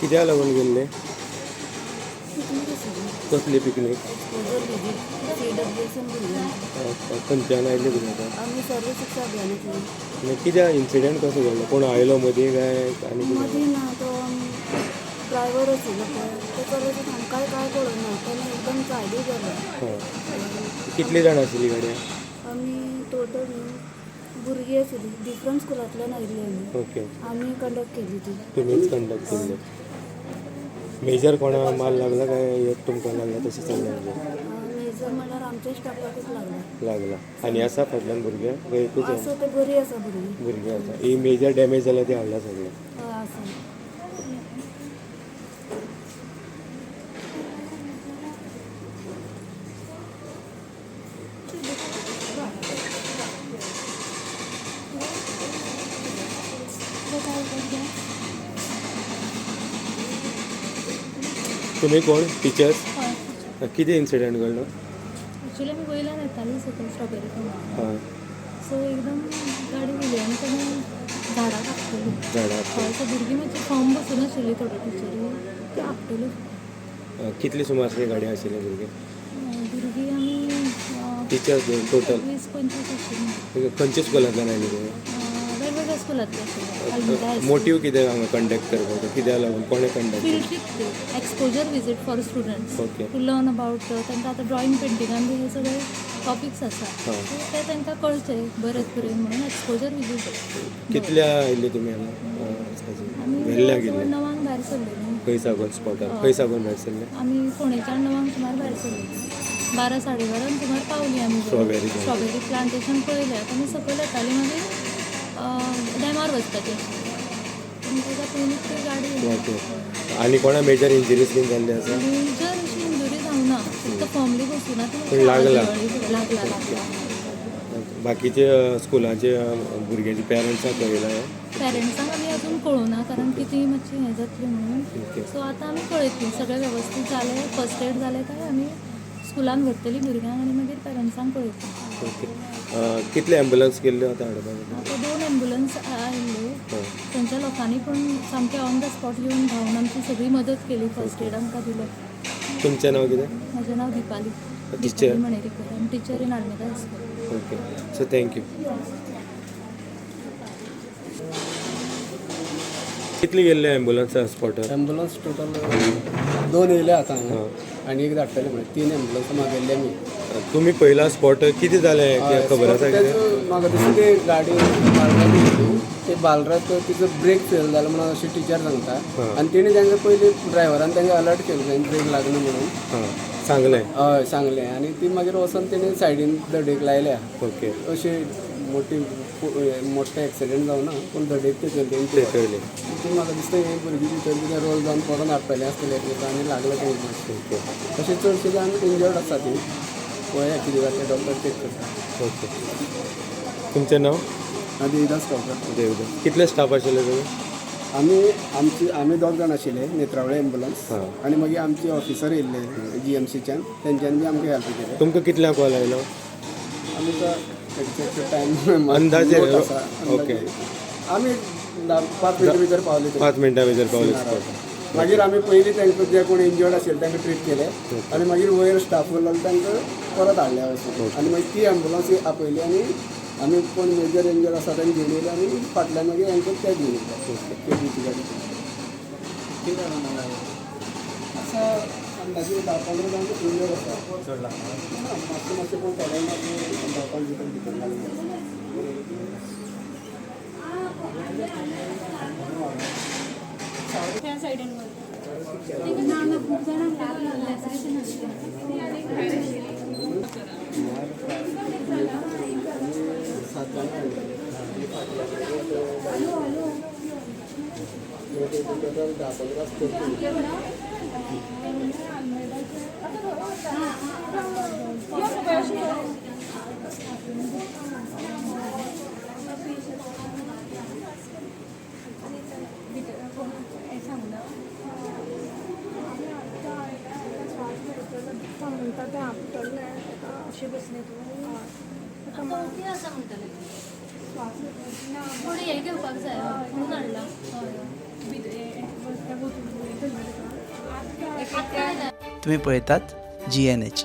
कित्याक लागून गेल्ले? कसली पिकनीक? खंयच्यान आयिल्ले तुमी आतां? आमी सर्व शिक्षा अभियानांतल्यान. कित्याक इन्सिडंट कसो घडलो? कोण आयलो मदीं काय आनी कितें? मदीं ना, तो ड्रायवर आशिल्लो पळय, तो चलयता, आमकांय कांय कळना, तेणें एकदम सायडीक गेलो. हां, कितली जाणां आशिल्ली गाडयेन? आमी टोटल भुरगीं आशिल्लीं, डिफरंट स्कुलांतल्यान आयिल्ली आमी. ओके. आमी कंडक्ट केली ती. तुमीच कंडक्ट केल्ले. मेजर कोणा माल लागला काय एक तुमकां लागला तशें सगळ्यांक? मेजर म्हणल्यार आमच्या स्टाफाकूच लागला. लागला. आनी आसा फाटल्यान भुरगे काय एकूच? आसा, ते बरी आसा भुरगीं. भुरगीं आसा. ही मेजर डॅमेज जाल्या ती हाडला सगळें? हय, आसा. तुमी कोण? टिचर्स? कितें इन्सिडंट घडलो? एक्चुली आमी वयल्यान येताली सकयल स्ट्रॉबेरी फार्मार. हां. सो एकदम गाडी व्हेली आनी तेणें झाडाक आपटली. झाडां? हय, सो भुरगीं मातशी फॉर्म बसून आशिल्ली, थोड्यो टिचरी, त्यो आपटल्यो. कितली सुमार गाडी आशिल्ली भुरगीं? भुरगीं आमी टिचर्स दोन टोटल? 20-25 आशिल्लीं. खंयच्या स्कुलांतल्यान आयली तुमी? वेगवेगळ्या स्कुलांतली आशिल्ली, आल्मेदा हायस्कूल. मोटीव कितें हांगा कंडक्ट करपाचो? कित्याक लागून कोणें कंडक्ट? फील्ड ट्रीप ती, exposure visit for students to learn about तांकां आतां ड्रॉइंग, पेंटिंगान बी हे सगळे टॉपिक्स आसा, सो ते तांकां कळचे बरें तरेन म्हणून एक्सपोजर विजीट. कितल्या आयिल्ले तुमी हांगा? आमी वेल्ल्या जवळ गेल्ले? 9 भायर सरले न्हू. खंय सागून स्पॉटार खंय सागून भायर सरले? आमी फोंडेच्यान 9 सुमार भायर सरले, 12 12:30 सुमार पावली आमी. स्ट्रॉबेरी. स्ट्रॉबेरी प्लांटेशन पळयलें. आमी सकयल येताली, मागीर डॅमार वचपाचें आशिल्लें, पूण ताच्या पयलींच ती गाडी. वाटेर आनी कोणा मेजर इंजरीज बीन जाल्ले आसा? मेजर अशी इंजुरी जावना, फक्त फर्मली बसूना ती. पूण लागला? लागला, लागला. बाकीचे स्कुलाचे भुरग्यांचे पेरंट्सांक कळयलां हें? पेरंट्सांक आमी अजून कळोवना, कारण की ती मातशी हें जातली म्हणून. सो आतां आमी कळयतली, सगळें वेवस्थीत जालें, फर्स्ट एड जालें काय आमी स्कुलान व्हरतली भुरग्यांक आनी मागीर पेरंट्सांक कळयतली. ओके. कितले एम्बुलन्स केल्ल्यो आतां हाडपाक? आतां 2 एम्बुलन्स आयिल्ल्यो. थंयच्या लोकांनी पण सामकें ऑन the spot येवन धांवन आमची सगळी मदत केली, फर्स्ट एड आमकां दिलें. तुमचें नांव कितें? म्हजें नांव Deepali. Teacher? Deepali Manerikar. I am teacher in Almeida High School. Okay, so thank you. कितली गेल्ले एम्बुलन्स स्पॉटार? एम्बुलन्स टोटल 2 येयले आतां हांगा आनी एक धाडटले, म्हळ्यार 3 एम्बुलन्स मागयल्ले आमी. तुमी पयला स्पॉट, कितें जालें खबर आसा कितें? तेच म्हाका दिसता ते गाडी बालरात येयली, ते बालरात तिचो ब्रेक फेल जालो म्हणून अशें टिचर सांगता. आनी तेणी तांकां पयलीं ड्रायव्हरान तांकां अलर्ट केलें, तांकां ब्रेक लागना म्हणून. हां, सांगलें. हय, सांगलें आनी ती मागीर वचोन तेणी सायडीन धडेक लायल्या. अशी मोठी मोठे एक्सिडेंट जावना, पूण धडेक ते केली. ते कळ्ळें. ती म्हाका दिसता हे भुरगीं भितर कितें रोल जावन पडोन आपटले आसतले एकमेकां आनी लागलें तेंकां. तशें चडशे जाण इंजर्ड आसा, ती पळया कितें जाता, डॉक्टर चॅक करता. ओके, तुमचें नांव? देवदास गांवकर. देवदास. कितले स्टाफ आशिल्ले तुमी? आमी आमची आमी दोग जाण आशिल्ले, नेत्रावळे एम्बुलन्स. आनी मागीर आमचे ऑफिसर येयल्ले जीएमसीच्यान, तेंच्यांनी बी आमकां हेल्प केलें. तुमकां कितल्यांक कॉल आयलो? आमकां एक्झॅक्ट टायम अंदाजे? आसा. आमी 5 मिनटां भितर पावले थंय. 5 मिनटां भितर पावले सिनार. मागीर आमी पयलीं तांकां जे कोण इंजर्ड आशिल्ले तांकां ट्रीट केले आनी मागीर वयर स्टाफ उरलो तांकां परत हाडले वचून आनी मागीर ती एम्बुलन्स आपयली आनी आमी कोण मेजर इंजर्ड आसा तांकां घेवन येयले आनी फाटल्यान मागीर हांकां ते घेवन येयले केबीची गाडी. आसा, अंदाजे 10-15 जाण इंजर्ड आसा. ना, मातशें मातशें, पूण थोडे मागीर 10-5 भितर भितर लागले. त्या सायडीन ना ना, खूब जाणांक लागला, लॅसरेशन आसलें. 7 जाण टोटल 10-15 आसतले. कोण म्हणटा तें आपटलें ताका. अशें बसलें तूं? आतां ओके आसा म्हणटलें. थोडी हें घेवपाक जाय हय, म्हणून हाडला हय हय. आतां तुम्ही पळयतात जी एन एच.